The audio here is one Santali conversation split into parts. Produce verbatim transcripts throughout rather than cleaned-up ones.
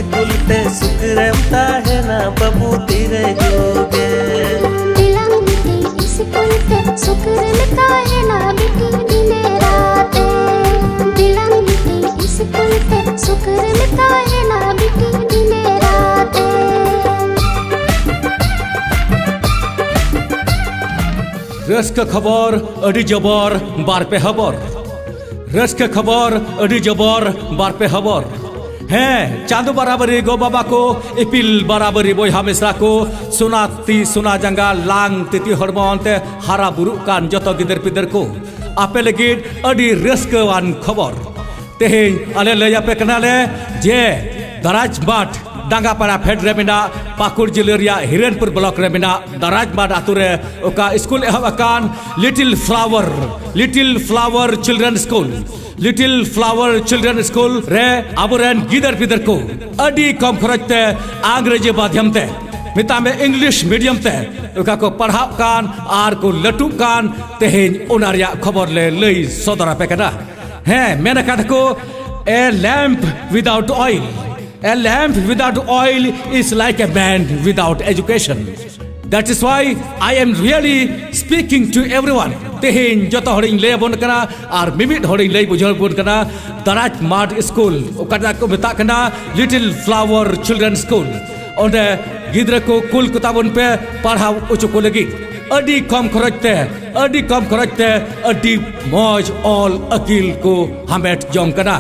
ᱥᱠᱩᱞ ᱛᱮ ᱥᱩᱠ ᱨᱮᱢ ᱛᱟᱦᱮᱱᱟ ᱵᱟᱹᱵᱩ ᱛᱤᱨᱮ ᱡᱩᱜᱮ᱾ ᱫᱤᱞᱟᱝ ᱢᱤᱫᱴᱤᱡ ᱥᱠᱩᱞ ᱛᱮ ᱥᱩᱠ ᱨᱮᱢ ᱛᱟᱦᱮᱱᱟ ᱵᱤᱴᱤ ᱫᱤᱱᱮ ᱨᱟᱛᱮ᱾ ᱫᱤᱞᱟᱝ ᱢᱤᱫᱴᱤᱡ ᱥᱠᱩᱞ ᱛᱮ ᱥᱩᱠ ᱨᱮᱢ ᱛᱟᱦᱮᱱᱟ ᱵᱤᱴᱤ ᱫᱤᱱᱮ ᱨᱟᱛᱮ᱾ ᱨᱟᱹᱥᱠᱟᱹ ᱠᱷᱚᱵᱚᱨ ᱟᱹᱰᱤ ᱡᱚᱵᱚᱨ ᱵᱟᱨ ᱯᱮ ᱦᱚᱵᱚᱨ᱾ ᱨᱟᱹᱥᱠᱟᱹ ᱠᱷᱚᱵᱚᱨ ᱟᱹᱰᱤ ᱡᱚᱵᱚᱨ ᱵᱟᱨ ᱯᱮ ᱦᱚᱵᱚᱨ᱾ ᱦᱮᱸ, ᱪᱟᱸᱫᱚ ᱵᱟᱨᱟᱵᱟᱨᱤ ᱜᱚ ᱵᱟᱵᱟ ᱠᱚ, ᱤᱯᱤᱞ ᱵᱟᱨᱟᱵᱟᱨᱤ ᱵᱚᱭᱦᱟ ᱢᱤᱥᱨᱟ ᱠᱚ, ᱥᱚᱱᱟ ᱛᱤ ᱥᱚᱱᱟ ᱡᱟᱸᱜᱟ ᱞᱟᱝ ᱛᱤᱛᱤ ᱦᱚᱲᱢᱚ ᱟᱱᱛᱮ ᱦᱟᱨᱟ ᱵᱩᱨᱩᱜ ᱠᱟᱱ ᱡᱚᱛᱚ ᱜᱤᱫᱟᱹᱨ ᱯᱤᱫᱟᱹᱨ ᱠᱚ, ᱟᱯᱮ ᱞᱟᱹᱜᱤᱫ ᱟᱹᱰᱤ ᱨᱟᱹᱥᱠᱟᱹᱣᱟᱱ ᱠᱷᱚᱵᱚᱨ᱾ ᱛᱮᱦᱮᱧ ᱟᱞᱮ ᱞᱟᱹᱭ ᱟᱯᱮ ᱠᱟᱱᱟᱞᱮ ᱡᱮ ᱫᱟᱨᱟᱡᱽ ᱢᱟᱴᱷ ᱰᱟᱸᱜᱟᱯᱟᱲᱟ ᱯᱷᱮᱰ ᱨᱮ ᱢᱮᱱᱟᱜ, ᱯᱟᱹᱠᱩᱲ ᱡᱤᱞᱟᱹ ᱨᱮᱭᱟᱜ ᱦᱤᱨᱮᱱᱯᱩᱨ ᱵᱞᱚᱠ ᱨᱮ ᱢᱮᱱᱟᱜ ᱫᱟᱨᱟᱡᱽ ᱢᱟᱴᱷ ᱟᱛᱳ ᱨᱮ ᱚᱠᱟ ᱥᱠᱩᱞ ᱮᱦᱚᱵ ᱟᱠᱟᱱ little flower, little flower children school, little flower children school ᱨᱮ ᱟᱵᱚᱨᱮᱱ ᱜᱤᱫᱟᱹᱨ ᱯᱤᱫᱟᱹᱨ ᱠᱚ ᱟᱹᱰᱤ ᱠᱚᱢ ᱠᱷᱚᱨᱚᱪ ᱛᱮ ᱟᱝᱨᱮᱡᱤ ᱢᱟᱫᱷᱭᱚᱢ ᱛᱮ, ᱢᱮᱛᱟᱜ ᱢᱮ ᱤᱝᱞᱤᱥ ᱢᱤᱰᱤᱭᱟᱢ ᱛᱮ ᱚᱠᱟ ᱠᱚ ᱯᱟᱲᱦᱟᱜ ᱠᱟᱱ ᱟᱨ ᱠᱚ ᱞᱟᱹᱴᱩᱜ ᱠᱟᱱ, ᱛᱮᱦᱮᱧ ᱚᱱᱟ ᱨᱮᱭᱟᱜ ᱠᱷᱚᱵᱚᱨ ᱞᱮ ᱞᱟᱹᱭ ᱥᱚᱫᱚᱨ ᱟᱯᱮ ᱠᱟᱱᱟ᱾ ᱦᱮᱸ, ᱢᱮᱱ ᱟᱠᱟᱫᱟ ᱠᱚ, "A lamp without oil, a lamp without oil is like a man without education." That is why I am really speaking to everyone. ᱛᱮᱦᱮᱧ ᱡᱚᱛᱚ ᱦᱚᱲᱤᱧ ᱞᱟᱹᱭ ᱟᱵᱚᱱ ᱠᱟᱱᱟ ᱟᱨ ᱢᱤᱢᱤᱫ ᱦᱚᱲᱤᱧ ᱞᱟᱹᱭ ᱵᱩᱡᱷᱟᱹᱣ ᱟᱵᱚᱱ ᱠᱟᱱᱟ, ᱫᱟᱨᱟᱡᱽ ᱢᱟᱴᱷ ᱥᱠᱩᱞ, ᱚᱠᱟᱴᱟᱜ ᱠᱚ ᱢᱮᱛᱟᱜ ᱠᱟᱱᱟ ᱞᱤᱴᱤᱞ ᱯᱷᱞᱟᱣᱟᱨ ᱪᱤᱞᱰᱨᱮᱱ ᱥᱠᱩᱞ, ᱚᱸᱰᱮ ᱜᱤᱫᱽᱨᱟᱹ ᱠᱚ ᱠᱩᱞ ᱠᱚᱛᱟ ᱵᱚᱱ ᱯᱮ ᱯᱟᱲᱦᱟᱣ ᱦᱚᱪᱚ ᱠᱚ ᱞᱟᱹᱜᱤᱫ᱾ ᱟᱹᱰᱤ ᱠᱚᱢ ᱠᱷᱚᱨᱚᱪ ᱛᱮ, ᱟᱹᱰᱤ ᱠᱚᱢ ᱠᱷᱚᱨᱚᱪ ᱛᱮ ᱟᱹᱰᱤ ᱢᱚᱡᱽ ᱚᱞ ᱟᱹᱠᱤᱞ ᱠᱚ ᱦᱟᱢᱮᱴ ᱡᱚᱝ ᱠᱟᱱᱟ᱾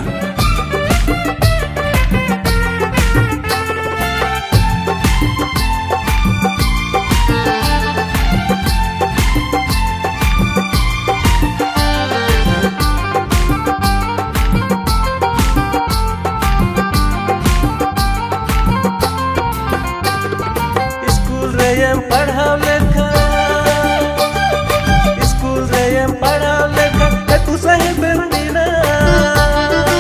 ᱥᱠᱩᱞ ᱨᱮᱢ ᱯᱟᱲᱦᱟᱣ ᱞᱮᱠᱷᱟᱱ, ᱥᱠᱩᱞ ᱨᱮᱢ ᱯᱟᱲᱦᱟᱣ ᱞᱮᱠᱷᱟᱱ ᱞᱟᱹᱴᱩ ᱥᱟᱦᱮᱵᱮᱢ ᱵᱮᱱᱟᱣ᱾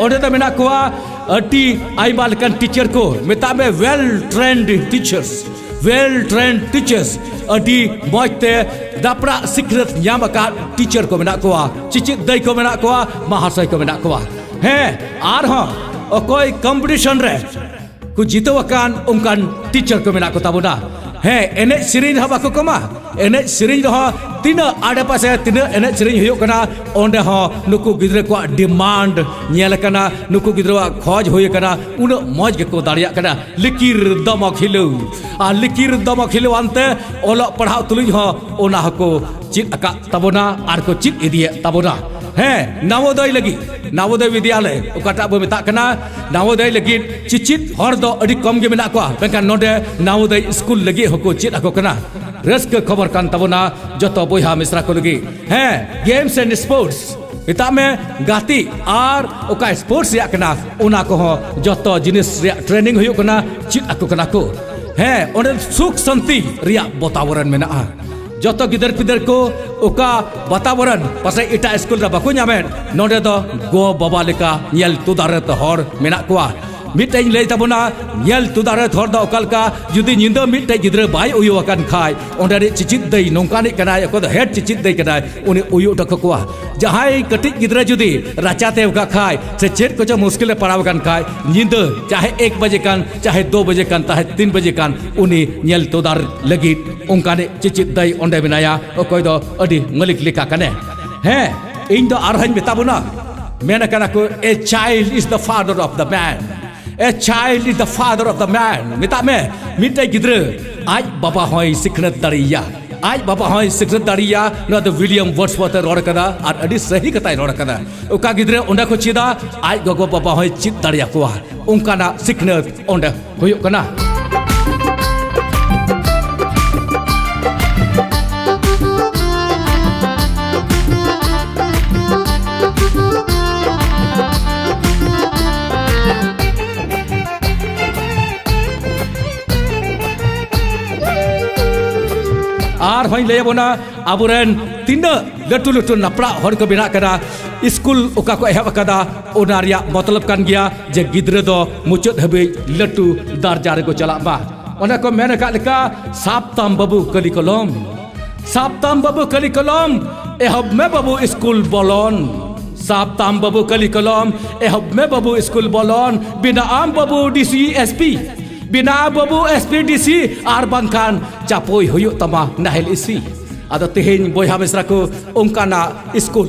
ᱚᱸᱰᱮ ᱫᱚ ᱢᱮᱱᱟᱜ ᱠᱚᱣᱟ ᱟᱹᱰᱤ ᱟᱭᱢᱟ ᱞᱮᱠᱟᱱ ᱴᱤᱪᱟᱨ ᱠᱚ, ᱢᱮᱛᱟᱜ ᱢᱮ well trained teachers, well trained teachers, ᱟᱹᱰᱤ ᱢᱚᱡᱽ ᱛᱮ ᱫᱟᱯᱲᱟᱜ ᱥᱤᱠᱷᱱᱟᱹᱛ ᱧᱟᱢ ᱟᱠᱟᱫ ᱴᱤᱪᱟᱨ ᱠᱚ ᱢᱮᱱᱟᱜ ᱠᱚᱣᱟ, ᱪᱮᱪᱮᱫ ᱫᱟᱹᱭ ᱠᱚ ᱢᱮᱱᱟᱜ ᱠᱚᱣᱟ, ᱢᱟᱦᱟᱥᱚᱭ ᱠᱚ ᱢᱮᱱᱟᱜ ᱠᱚᱣᱟ᱾ ᱦᱮᱸ, ᱟᱨᱦᱚᱸ ᱚᱠᱚᱭ ᱠᱚᱢᱯᱤᱴᱤᱥᱚᱱ ᱨᱮ ᱠᱚ ᱡᱤᱛᱟᱹᱣ ᱟᱠᱟᱱ ᱚᱱᱠᱟᱱ ᱴᱤᱪᱟᱨ ᱠᱚ ᱢᱮᱱᱟᱜ ᱠᱚ ᱛᱟᱵᱚᱱᱟ᱾ ᱦᱮᱸ, ᱮᱱᱮᱡ ᱥᱮᱨᱮᱧ ᱨᱮᱦᱚᱸ ᱵᱟᱠᱚ ᱠᱚᱢᱟ᱾ ᱮᱱᱮᱡ ᱥᱮᱨᱮᱧ ᱨᱮᱦᱚᱸ ᱛᱤᱱᱟᱹᱜ ᱟᱰᱮᱯᱟᱥᱮ ᱛᱤᱱᱟᱹᱜ ᱮᱱᱮᱡ ᱥᱮᱨᱮᱧ ᱦᱩᱭᱩᱜ ᱠᱟᱱᱟ, ᱚᱸᱰᱮ ᱦᱚᱸ ᱱᱩᱠᱩ ᱜᱤᱫᱽᱨᱟᱹ ᱠᱚᱣᱟᱜ ᱰᱤᱢᱟᱱᱰ ᱧᱮᱞ ᱟᱠᱟᱱᱟ, ᱱᱩᱠᱩ ᱜᱤᱫᱽᱨᱟᱹᱣᱟᱜ ᱠᱷᱚᱡᱽ ᱦᱩᱭ ᱟᱠᱟᱱᱟ, ᱩᱱᱟᱹᱜ ᱢᱚᱡᱽ ᱜᱮᱠᱚ ᱫᱟᱲᱮᱭᱟᱜ ᱠᱟᱱᱟ᱾ ᱞᱤᱠᱤᱨ ᱫᱚᱢᱚ ᱠᱷᱤᱞᱟᱹᱣ ᱟᱨ ᱞᱤᱠᱤᱨ ᱫᱚᱢᱚ ᱠᱷᱤᱞᱟᱹᱣ ᱟᱱᱛᱮ ᱚᱞᱚᱜ ᱯᱟᱲᱦᱟᱣ ᱛᱩᱞᱩᱡ ᱦᱚᱸ ᱚᱱᱟ ᱦᱚᱸᱠᱚ ᱪᱮᱫ ᱟᱠᱟᱫ ᱛᱟᱵᱚᱱᱟ ᱟᱨ ᱠᱚ ᱪᱮᱫ ᱤᱫᱤᱭᱮᱫ ᱛᱟᱵᱚᱱᱟ᱾ ᱦᱮᱸ, ᱱᱟᱣᱳᱫᱚᱭ ᱞᱟᱹᱜᱤᱫ, ᱱᱟᱣᱳᱫᱚᱭ ᱵᱤᱫᱽᱭᱟᱞᱚᱭ ᱚᱠᱟᱴᱟᱜ ᱵᱚ ᱢᱮᱛᱟᱜ ᱠᱟᱱᱟ, ᱱᱟᱣᱳᱫᱚᱭ ᱞᱟᱹᱜᱤᱫ ᱪᱮᱪᱮᱫ ᱦᱚᱲ ᱫᱚ ᱟᱹᱰᱤ ᱠᱚᱢ ᱜᱮ ᱢᱮᱱᱟᱜ ᱠᱚᱣᱟ, ᱢᱮᱱᱠᱷᱟᱱ ᱱᱚᱰᱮ ᱱᱟᱣᱳᱫᱚᱭ ᱥᱠᱩᱞ ᱞᱟᱹᱜᱤᱫ ᱦᱚᱸᱠᱚ ᱪᱮᱫ ᱟᱠᱚ ᱠᱟᱱᱟ᱾ ᱨᱟᱹᱥᱠᱟᱹ ᱠᱷᱚᱵᱚᱨ ᱠᱟᱱ ᱛᱟᱵᱚᱱᱟ ᱡᱚᱛᱚ ᱵᱚᱭᱦᱟ ᱢᱤᱥᱨᱟ ᱠᱚ ᱞᱟᱹᱜᱤᱫ᱾ ᱦᱮᱸ, games and sports, ᱢᱮᱛᱟᱜ ᱢᱮ ᱜᱟᱛᱮ ᱟᱨ ᱚᱠᱟ ᱥᱯᱳᱨᱴᱥ ᱨᱮᱭᱟᱜ ᱠᱟᱱᱟ, ᱚᱱᱟ ᱠᱚᱦᱚᱸ ᱡᱚᱛᱚ ᱡᱤᱱᱤᱥ ᱨᱮᱭᱟᱜ ᱴᱨᱮᱱᱤᱝ ᱦᱩᱭᱩᱜ ᱠᱟᱱᱟ, ᱪᱮᱫ ᱟᱠᱚ ᱠᱟᱱᱟ ᱠᱚ᱾ ᱦᱮᱸ, ᱚᱸᱰᱮ ᱥᱩᱠ ᱥᱟᱱᱛᱤ ᱨᱮᱭᱟᱜ ᱵᱟᱛᱟᱵᱚᱨᱚᱱ ᱢᱮᱱᱟᱜᱼᱟ᱾ ᱡᱚᱛᱚ ᱜᱤᱫᱟᱹᱨ ᱯᱤᱫᱟᱹᱨ ᱠᱚ ᱚᱠᱟ ᱵᱟᱛᱟᱵᱚᱨᱚᱱ ᱯᱟᱥᱮᱡ ᱮᱴᱟᱜ ᱥᱠᱩᱞ ᱨᱮ ᱵᱟᱠᱚ ᱧᱟᱢᱮᱫ, ᱱᱚᱰᱮ ᱫᱚ ᱜᱚ ᱵᱟᱵᱟ ᱞᱮᱠᱟ ᱧᱮᱞ ᱛᱩᱫᱟᱨᱮᱛ ᱦᱚᱲ ᱢᱮᱱᱟᱜ ᱠᱚᱣᱟ᱾ ᱢᱤᱫᱴᱮᱡ ᱤᱧ ᱞᱟᱹᱭ ᱛᱟᱵᱚᱱᱟ, ᱧᱮᱞ ᱛᱩᱫᱟᱨᱮᱛ ᱦᱚᱲ ᱫᱚ ᱚᱠᱟ ᱞᱮᱠᱟ, ᱡᱩᱫᱤ ᱧᱤᱫᱟᱹ ᱢᱤᱫᱴᱮᱡ ᱜᱤᱫᱽᱨᱟᱹ ᱵᱟᱭ ᱩᱭᱩ ᱟᱠᱟᱱ ᱠᱷᱟᱡ, ᱚᱸᱰᱮ ᱨᱤᱡ ᱪᱮᱪᱮᱫ ᱫᱟᱹᱭ ᱱᱚᱝᱠᱟᱱᱤᱡ ᱠᱟᱱᱟᱭ, ᱚᱠᱚᱭ ᱫᱚ ᱦᱮᱰ ᱪᱮᱪᱮᱫ ᱫᱟᱹᱭ ᱠᱟᱱᱟᱭ, ᱩᱱᱤ ᱩᱭᱩ ᱦᱚᱴᱚ ᱠᱟᱠᱚᱣᱟ᱾ ᱡᱟᱦᱟᱸᱭ ᱠᱟᱹᱴᱤᱡ ᱜᱤᱫᱽᱨᱟᱹ ᱡᱩᱫᱤ ᱨᱟᱪᱟᱛᱮ ᱚᱠᱟ ᱠᱷᱟᱡ ᱥᱮ ᱪᱮᱫ ᱠᱚᱪᱚ ᱢᱩᱥᱠᱤᱞ ᱨᱮ ᱯᱟᱲᱟᱣ ᱟᱠᱟᱱ ᱠᱷᱟᱡ, ᱧᱤᱫᱟᱹ ᱪᱟᱦᱮ ᱮᱠ ᱵᱟᱡᱮ ᱠᱟᱱ, ᱪᱟᱦᱮ ᱫᱩ ᱵᱟᱡᱮ ᱠᱟᱱ, ᱪᱟᱦᱮ ᱛᱤᱱ ᱵᱟᱡᱮ ᱠᱟᱱ, ᱩᱱᱤ ᱧᱮᱞ ᱛᱚᱫᱟᱨ ᱞᱟᱹᱜᱤᱫ ᱚᱱᱠᱟᱱᱤᱡ ᱪᱮᱪᱮᱫ ᱫᱟᱹᱭ ᱚᱸᱰᱮ ᱢᱮᱱᱟᱭᱟ, ᱚᱠᱚᱭ ᱫᱚ ᱟᱹᱰᱤ ᱢᱟᱹᱞᱤᱠ ᱞᱮᱠᱟ ᱠᱟᱱᱮ᱾ ᱦᱮᱸ, ᱤᱧ ᱫᱚ ᱟᱨᱦᱚᱸᱧ ᱢᱮᱛᱟ ᱵᱚᱱᱟ, ᱢᱮᱱ ᱟᱠᱟᱱᱟ ᱠᱚ, "A child is the father of the man." A child is the father of the man. ᱢᱮᱛᱟᱜ ᱢᱮ, ᱢᱤᱫᱴᱮᱡ ᱜᱤᱫᱽᱨᱟᱹ ᱟᱡ ᱵᱟᱵᱟ ᱦᱚᱸᱭ ᱥᱤᱠᱷᱱᱟᱹᱛ ᱫᱟᱲᱮᱭᱟᱭᱟ, ᱟᱡ ᱵᱟᱵᱟ ᱦᱚᱸᱭ ᱥᱤᱠᱷᱱᱟᱹᱛ ᱫᱟᱲᱮᱭᱟᱭᱟ᱾ ᱱᱚᱣᱟ ᱫᱚ ᱣᱤᱞᱤᱭᱟᱢ ᱣᱟᱨᱰᱥᱣᱚᱨᱛᱷ ᱮ ᱨᱚᱲ ᱠᱟᱫᱟ ᱟᱨ ᱟᱹᱰᱤ ᱥᱟᱹᱦᱤ ᱠᱟᱛᱷᱟᱭ ᱨᱚᱲ ᱠᱟᱫᱟ᱾ ᱚᱠᱟ ᱜᱤᱫᱽᱨᱟᱹ ᱚᱸᱰᱮ ᱠᱚ ᱪᱮᱫᱟ, ᱟᱡ ᱜᱚᱜᱚ ᱵᱟᱵᱟ ᱦᱚᱸᱭ ᱪᱮᱫ ᱫᱟᱲᱮᱭᱟᱠᱚᱣᱟ᱾ ᱚᱱᱠᱟᱱᱟᱜ ᱥᱤᱠᱷᱱᱟᱹᱛ ᱚᱸᱰᱮ ᱦᱩᱭᱩᱜ ᱠᱟᱱᱟ᱾ ᱟᱨ ᱦᱚᱸᱧ ᱞᱟᱹᱭ ᱟᱵᱚᱱᱟ, ᱟᱵᱚᱨᱮᱱ ᱛᱤᱱᱟᱹᱜ ᱞᱟᱹᱴᱩ ᱞᱟᱹᱴᱩ ᱱᱟᱯᱲᱟᱜ ᱦᱚᱲ ᱠᱚ ᱵᱮᱱᱟᱜ ᱠᱟᱱᱟ, ᱥᱠᱩᱞ ᱚᱠᱟ ᱠᱚ ᱮᱦᱚᱵ ᱟᱠᱟᱫᱟ, ᱚᱱᱟ ᱨᱮᱭᱟᱜ ᱢᱚᱛᱞᱚᱵ ᱠᱟᱱ ᱜᱮᱭᱟ ᱡᱮ ᱜᱤᱫᱽᱨᱟᱹ ᱫᱚ ᱢᱩᱪᱟᱹᱫ ᱦᱟᱹᱵᱤᱡ ᱞᱟᱹᱴᱩ ᱫᱟᱨᱡᱟ ᱨᱮᱠᱚ ᱪᱟᱞᱟᱜ ᱢᱟ᱾ ᱚᱱᱮ ᱠᱚ ᱢᱮᱱ ᱟᱠᱟᱫ ᱞᱮᱠᱟ, ᱥᱟᱵ ᱛᱟᱢ ᱵᱟᱹᱵᱩ ᱠᱟᱹᱞᱤ ᱠᱚᱞᱚᱢ, ᱥᱟᱵ ᱛᱟᱢ ᱵᱟᱹᱵᱩ ᱠᱟᱹᱞᱤ ᱠᱚᱞᱚᱢ, ᱮᱦᱚᱵ ᱢᱮ ᱵᱟᱹᱵᱩ ᱥᱠᱩᱞ ᱵᱚᱞᱚᱱ᱾ ᱥᱟᱵ ᱛᱟᱢ ᱵᱟᱹᱵᱩ ᱠᱟᱹᱞᱤ ᱠᱚᱞᱚᱢ, ᱮᱦᱚᱵ ᱢᱮ ᱵᱟᱹᱵᱩ ᱥᱠᱩᱞ ᱵᱚᱞᱚᱱ᱾ ᱵᱮᱱᱟᱜ ᱟᱢ ᱵᱟᱹᱵᱩ ᱰᱤ ᱥᱤ ᱮᱥ ᱯᱤ, ᱵᱮᱱᱟᱜ ᱟᱢ ᱵᱟᱹᱵᱩ ᱮᱥ ᱯᱤ ᱰᱤ ᱥᱤ, ᱟᱨ ᱵᱟᱝᱠᱷᱟᱱ ᱪᱟᱯᱚᱭ ᱦᱩᱭᱩᱜ ᱛᱟᱢᱟ ᱱᱟᱦᱮᱞ ᱤᱥᱤ᱾ ᱟᱫᱚ ᱛᱮᱦᱮᱧ ᱵᱚᱭᱦᱟ ᱢᱤᱥᱨᱟ ᱠᱚ, ᱚᱱᱠᱟᱱᱟᱜ ᱥᱠᱩᱞ,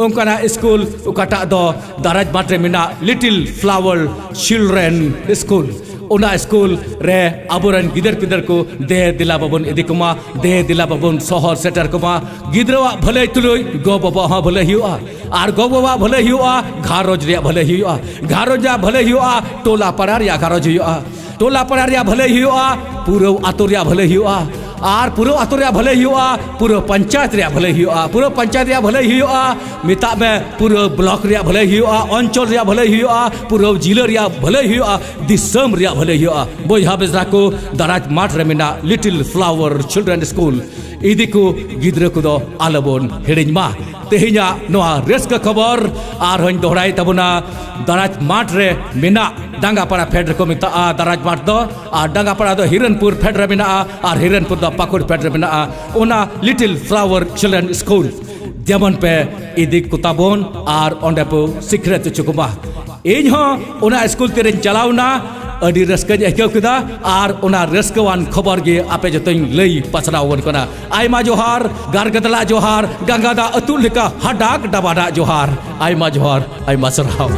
ᱚᱱᱠᱟᱱᱟᱜ ᱥᱠᱩᱞ ᱚᱠᱟᱴᱟᱜ ᱫᱚ ᱫᱟᱨᱟᱡᱽ ᱢᱟᱴᱷ ᱨᱮ ᱢᱮᱱᱟᱜ ᱞᱤᱴᱤᱞ ᱯᱷᱞᱟᱣᱟᱨ ᱪᱤᱞᱰᱨᱮᱱ ᱥᱠᱩᱞ, ᱚᱱᱟ ᱥᱠᱩᱞ ᱨᱮ ᱟᱵᱚᱨᱮᱱ ᱜᱤᱫᱟᱹᱨ ᱯᱤᱫᱟᱹᱨ ᱠᱚ ᱫᱮ ᱫᱮᱞᱟ ᱵᱟᱵᱚᱱ ᱤᱫᱤ ᱠᱚᱢᱟ, ᱫᱮ ᱫᱮᱞᱟ ᱵᱟᱵᱚᱱ ᱥᱚᱦᱚᱨ ᱥᱮᱴᱮᱨ ᱠᱚᱢᱟ᱾ ᱜᱤᱫᱽᱨᱟᱹᱣᱟᱜ ᱵᱷᱟᱹᱞᱟᱹᱭ ᱛᱩᱞᱩᱡ ᱜᱚ ᱵᱟᱵᱟᱣᱟᱜ ᱦᱚᱸ ᱵᱷᱟᱹᱞᱟᱹᱭ ᱦᱩᱭᱩᱜᱼᱟ, ᱟᱨ ᱜᱚ ᱵᱟᱵᱟᱣᱟᱜ ᱵᱷᱟᱹᱞᱟᱹᱭ ᱦᱩᱭᱩᱜᱼᱟ, ᱜᱷᱟᱨᱚᱸᱡᱽ ᱨᱮᱭᱟᱜ ᱵᱷᱟᱹᱞᱟᱹᱭ ᱦᱩᱭᱩᱜᱼᱟ, ᱜᱷᱟᱨᱚᱸᱡᱽ ᱨᱮᱭᱟᱜ ᱵᱷᱟᱹᱞᱟᱹᱭ ᱦᱩᱭᱩᱜᱼᱟ, ᱴᱚᱞᱟ ᱯᱟᱲᱟ ᱨᱮᱭᱟᱜ ᱜᱷᱟᱨᱚᱸᱡᱽ ᱦᱩᱭᱩᱜᱼᱟ, ᱴᱚᱞᱟ ᱯᱟᱲᱟ ᱨᱮᱭᱟᱜ ᱵᱷᱟᱹᱞᱟᱹᱭ ᱦᱩᱭᱩᱜᱼᱟ, ᱯᱩᱨᱟᱹ ᱟᱛᱳ ᱨᱮᱭᱟᱜ ᱵᱷᱟᱹᱞᱟᱹᱭ ᱦᱩᱭᱩᱜᱼᱟ, ᱟᱨ ᱯᱩᱨᱟᱹ ᱟᱛᱳ ᱨᱮᱭᱟᱜ ᱵᱷᱟᱹᱞᱟᱹᱭ ᱦᱩᱭᱩᱜᱼᱟ, ᱯᱩᱨᱟᱹ ᱯᱚᱧᱪᱟᱭᱮᱛ ᱨᱮᱭᱟᱜ ᱵᱷᱟᱹᱞᱟᱹᱭ ᱦᱩᱭᱩᱜᱼᱟ, ᱯᱩᱨᱟᱹ ᱯᱚᱧᱪᱟᱭᱮᱛ ᱨᱮᱭᱟᱜ ᱵᱷᱟᱹᱞᱟᱹᱭ ᱦᱩᱭᱩᱜᱼᱟ, ᱢᱮᱛᱟᱜ ᱢᱮ ᱯᱩᱨᱟᱹ ᱵᱞᱚᱠ ᱨᱮᱭᱟᱜ ᱵᱷᱟᱹᱞᱟᱹᱭ ᱦᱩᱭᱩᱜᱼᱟ, ᱚᱧᱪᱚᱞ ᱨᱮᱭᱟᱜ ᱵᱷᱟᱹᱞᱟᱹᱭ ᱦᱩᱭᱩᱜᱼᱟ, ᱯᱩᱨᱟᱹ ᱡᱤᱞᱟᱹ ᱨᱮᱭᱟᱜ ᱵᱷᱟᱹᱞᱟᱹᱭ ᱦᱩᱭᱩᱜᱼᱟ, ᱫᱤᱥᱚᱢ ᱨᱮᱭᱟᱜ ᱵᱷᱟᱹᱞᱟᱹᱭ ᱦᱩᱭᱩᱜᱼᱟ᱾ ᱵᱚᱭᱦᱟ ᱢᱤᱥᱨᱟ ᱠᱚ, ᱫᱟᱨᱟᱡᱽ ᱢᱟᱴᱷ ᱨᱮ ᱢᱮᱱᱟᱜ ᱞᱤᱴᱤᱞ ᱯᱷᱞᱟᱣᱟᱨ ᱪᱤᱞᱰᱨᱮᱱ ᱥᱠᱩᱞ ᱤᱫᱤ ᱠᱚ ᱜᱤᱫᱽᱨᱟᱹ ᱠᱚᱫᱚ ᱟᱞᱚᱵᱚᱱ ᱦᱤᱲᱤᱧ ᱢᱟ᱾ ᱛᱮᱦᱮᱧᱟᱜ ᱱᱚᱣᱟ ᱨᱟᱹᱥᱠᱟᱹ ᱠᱷᱚᱵᱚᱨ ᱟᱨᱦᱚᱸᱧ ᱫᱚᱦᱲᱟᱭ ᱛᱟᱵᱚᱱᱟ, ᱫᱟᱨᱟᱡᱽ ᱢᱟᱴᱷ ᱨᱮ ᱢᱮᱱᱟᱜ ᱰᱟᱸᱜᱟᱯᱟᱲᱟ ᱯᱷᱮᱰ ᱨᱮᱠᱚ ᱢᱮᱛᱟᱜᱼᱟ ᱫᱟᱨᱟᱡᱽ ᱢᱟᱴᱷ ᱫᱚ, ᱟᱨ ᱰᱟᱸᱜᱟᱯᱟᱲᱟ ᱫᱚ ᱦᱤᱨᱚᱱᱯᱩᱨ ᱯᱷᱮᱰ ᱨᱮ ᱢᱮᱱᱟᱜᱼᱟ, ᱟᱨ ᱦᱤᱨᱚᱱᱯᱩᱨ ᱫᱚ ᱯᱟᱹᱠᱩᱲ ᱯᱷᱮᱰ ᱨᱮ ᱢᱮᱱᱟᱜᱼᱟ᱾ ᱚᱱᱟ ᱞᱤᱴᱤᱞ ᱯᱷᱞᱟᱣᱟᱨ ᱪᱤᱞᱰᱨᱮᱱ ᱥᱠᱩᱞ ᱡᱮᱢᱚᱱ ᱯᱮ ᱤᱫᱤ ᱠᱚᱛᱟ ᱵᱚᱱ ᱟᱨ ᱚᱸᱰᱮ ᱵᱚ ᱥᱤᱠᱷᱱᱟᱹᱛ ᱦᱚᱪᱚ ᱠᱚᱢᱟ᱾ ᱤᱧ ᱦᱚᱸ ᱚᱱᱟ ᱥᱠᱩᱞ ᱛᱤᱨᱮᱧ ᱪᱟᱞᱟᱣ ᱮᱱᱟ, ᱟᱹᱰᱤ ᱨᱟᱹᱥᱠᱟᱹᱧ ᱟᱹᱭᱠᱟᱹᱣ ᱠᱮᱫᱟ, ᱟᱨ ᱚᱱᱟ ᱨᱟᱹᱥᱠᱟᱹᱣᱟᱱ ᱠᱷᱚᱵᱚᱨ ᱜᱮ ᱟᱯᱮ ᱡᱚᱛᱚᱧ ᱞᱟᱹᱭ ᱯᱟᱥᱱᱟᱣ ᱟᱵᱚᱱ ᱠᱟᱱᱟ᱾ ᱟᱭᱢᱟ ᱡᱚᱦᱟᱨ, ᱜᱟᱨᱜᱟᱫᱟᱞᱟᱜ ᱡᱚᱦᱟᱨ, ᱜᱟᱸᱜᱟ ᱫᱟᱜ ᱟᱹᱛᱩᱜ ᱞᱮᱠᱟ ᱦᱟᱰᱟᱜ ᱰᱟᱵᱟᱰᱟᱜ ᱡᱚᱦᱟᱨ᱾ ᱟᱭᱢᱟ ᱡᱚᱦᱟᱨ, ᱟᱭᱢᱟ ᱥᱟᱨᱦᱟᱣ᱾